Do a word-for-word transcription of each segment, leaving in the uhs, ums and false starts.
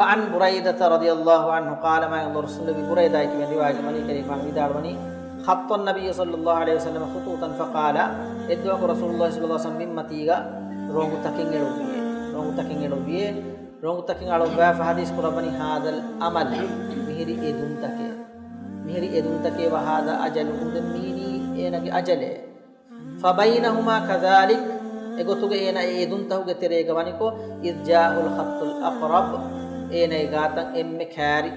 وعن بريدة رضي الله عنه قال، މާތް ރަސޫލު ބުރައިދާއަކީ ވެ ރިވާޔަތް ވަނީ، ކަލޭގެފާނު ވިދާޅުވަނީ، خط النبي صلى الله عليه وسلم خطوطا فقال، އެއްދުވަހަކު ރަސޫލުﷲ صلى الله عليه وسلم ބިންމަތީގަ ރޮނގުތަކެއް އެޅުއްވިއޭ. ރޮނގުތަކެއް އެޅުއްވިއޭ. ރޮނގުތަކެއް އަޅުއްވާފަ ޙަދީޘް ކުރައްވަނީ، هذا الأمل، މިހިރީ އެދުންތަކޭ. މިހިރީ އެދުންތަކޭ، وهذا أجله، ދެން މީނީ އޭނަގެ އަޖަލޭ. فبينهما كذلك، އެގޮތުގަ އޭނަ އެ އެދުންތަކުގެ ތެރޭގަ ވަނިކޮށް، إذ جاءه الخط الأقرب، އޭނަގެ ގާތަށް އެންމެ ކާރި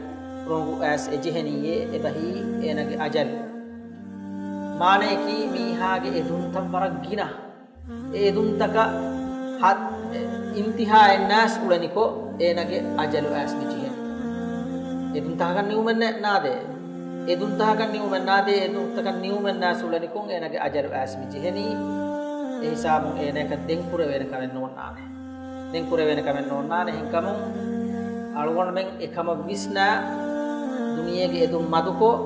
ރޮނގު އައިސް އެ ޖެހެނީއޭ، އެބަހީ އޭނަގެ އަޖަލު. މާނަޔަކީ މީހާގެ އެދުންތައް ވަރަށް ގިނަ. އެ އެދުންތަކަށް ހަ-، އިންތިހާއެއް ނާސް އުޅެނިކޮށް، އޭނަގެ އަޖަލު އައިސް މި ޖެހެނީ. އެދުންތަކަކަށް ނިމުމެއް ނެ-، ނާދޭ. އެދުންތަކަކަށް ނިމުމެއް ނާދޭ، އެދުންތަކަށް ނިމުމެއް ނާސް އުޅެނިކޮށް، އޭނަގެ އަޖަލު އައިސް މި ޖެހެނީ. އެ ހިސާބުން އޭނައަކަށް ދެން ކުރެވޭނެ ކަމެއް ނޯންނާނެ. ދެން ކުރެވޭނެ ކަމެއް ނޯންނާނެ. އެހެންކަމުން އަޅުގަނޑުމެން އެކަމަށް ވިސްނާ، ދުނިޔޭގެ އެދުން މަދުކޮށް،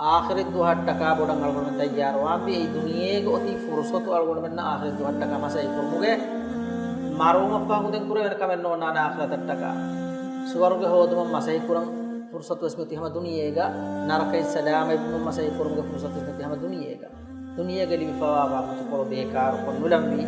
އާޚިރަތް ދުވަހަށްޓަކާ ބޮޑަށް އަޅުގަނޑުމެން ތައްޔާރުވާންވީ. އެއީ ދުނިޔޭގަ އޮތީ ފުރުސަތު އަޅުގަނޑުމެންނަށް އާޚިރަތް ދުވަހަށްޓަކާ މަސައްކަތް ކުރުމުގެ. މަރުވުމަށްފަހު ދެން ކުރެވޭނެ ކަމެއް ނޯންނާނެ އާޚިރަތަށްޓަކާ. ސުވަރުގެ ހޯދުމަށް މަސައްކަތް ކުރަން ފުރުސަތު ވެސް މިއޮތީ ހަމަ ދުނިޔޭގަ. ނަރަކައިން ސަލާމަތްވުމަށް މަސައްކަތް ކުރުމުގެ ފުރުސަތު ވެސް މިއޮތީ ހަމަ ދުނިޔޭގަ. ދުނިޔޭގަ ލިބިފަވާ ވަގުތުކޮޅު ބޭކާރުކޮށް ނުލަންވީ.